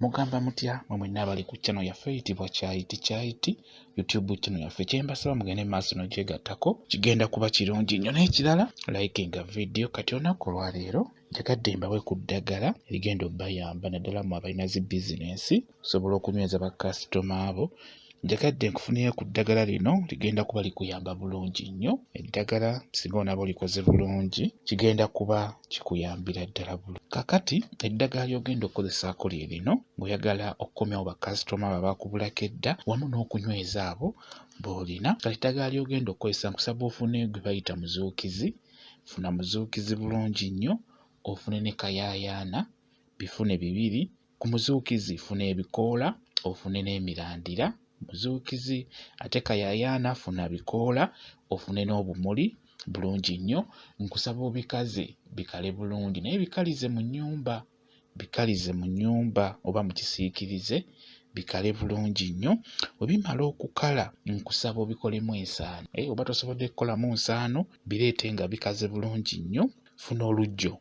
Mugamba mutya mwe mwenna abali ku channel yaffe eyitibwa Kyayiti Kyayiti YouTube channel yaffe, kyembasaba mugende maaso n'ogyegattako, kigenda kuba kirungi nnyo. N'ekirala, likinga video. Kati olunaku olwaleero njagadde mbawe ku ddagala erigenda obbayamba, naddala mu abalina zi bizinensi, osobola okunyweza bakasitoma abo. Njagadde nkufunire ku ddagala lino, ligenda kuba likuyamba bulungi nnyo. Eddagala singa onaaba olikoze bulungi, kigenda kuba kikuyambira ddala bulungi. Kakati eddagala ly'ogenda okukozesaako lye lino ng'oyagala okukomyawo bakasitoma abo abaakubulako edda wamu n'okunyweza abo b'olina. Kati eddagala ly'ogenda okukozesa, nkusaba ofune gwe bayita muzuukizi. Funa muzuukizi bulungi nnyo, ofune ne kayaayaana, bifune bibiri. Ku muzuukizi funa ebikoola, ofune n'emirandira. Muzuukizi ate kayaayaana, funa bikoola, ofune n'obumuli bulungi nnyo. Nkusaba obikaze bikale bulungi, naye bikalize mu nnyumba, bikalize mu nnyumba oba mu kisiikirize bikale bulungi nnyo. Bwe bimala okukala, nkusaba obikolemu ensaano. Oba tosobodde kukolamu nsaano, bireete nga bikaze bulungi nnyo. Funa oluggyo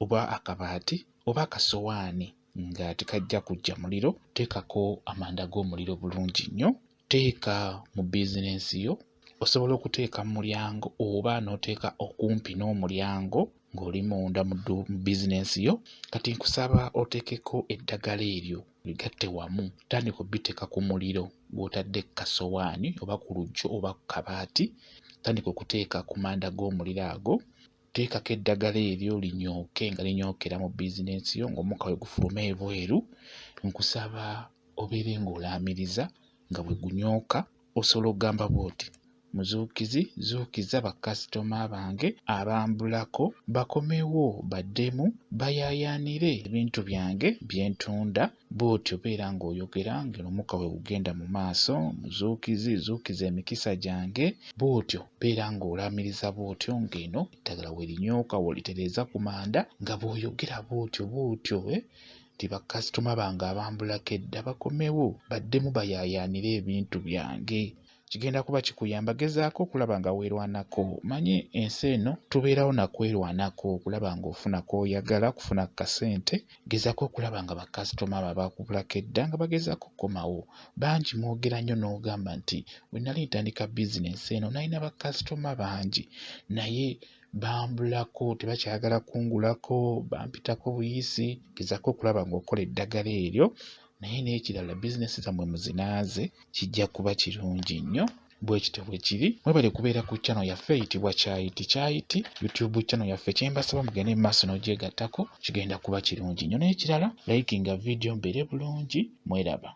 oba akabaati oba akasowaani nga tekajja kuggya muliro, teekako amanda g'omuliro bulungi nnyo, teeka mu bizinensi yo. Osobola okuteeka mu mulyango oba n'oteeka okumpi n'omulyango ng'oli munda mu bizinensi yo. Kati nkusaba oteekeko eddagala eryo, bigatte wamu, tandika obbiteeka ku muliro gw'otadde ku kasowaani oba ku luggyo oba ku kabaati, tandika okuteeka ku manda g'omuliro ago. Teekako eddagala eryo linyooke nga linyookera mu bizinensi yo ng'omukka bwe gufuluma ebweru. Nkusaba obeere ng'olaamiriza nga bwe gunyooka. Osobola okugamba bw'oti: Muzuukizi, zuukiza bakasitoma bange abambulako bakomewo baddemu bayaayaanire ebintu byange bye ntunda. Bw'otyo beera ng'oyogera ng'omukka bwe gugenda mu maaso. Muzuukizi, zuukiza emikisa gyange. Bw'otyo beera ng'olaamiriza bw'otyo ng'eno eddagala we linyooka, w'olitereeza ku manda nga bw'oyogera bw'otyo bw'otyo nti bakasitoma bange abambulako edda bakomewo baddemu bayaayaanire ebintu byange. Kigenda kuba kikuyamba. Gezaako okulaba nga weerwanako. Manye ensi eno tubeerawo na kwerwanako okulaba ng'ofuna k'oyagala, okufuna ku kasente. Gezaako okulaba nga bakasitoma abo abaakubulako edda nga bagezaako okukomawo. Bangi mwogera nnyo n'ogamba nti bwe nali ntandika bizinensi eno nalina bakasitoma bangi naye bambulako, tebakyayagala kungulako, bampitako buyisi. Gezaako okulaba ng'okola eddagala eryo, naye n'ekirala bizinensi zammwe muzinaaze, kijja kuba kirungi nnyo. Bwe kityo bwe kiri. Mwebale kubeera ku channel yaffe eyitibwa Kyayiti Kyayiti YouTube channel yaffe. Kyembasaba mugende mu maaso n'ogyegattako, kigenda kuba kirungi nnyo. N'ekirala, likinga video mbeere bulungi, mweraba.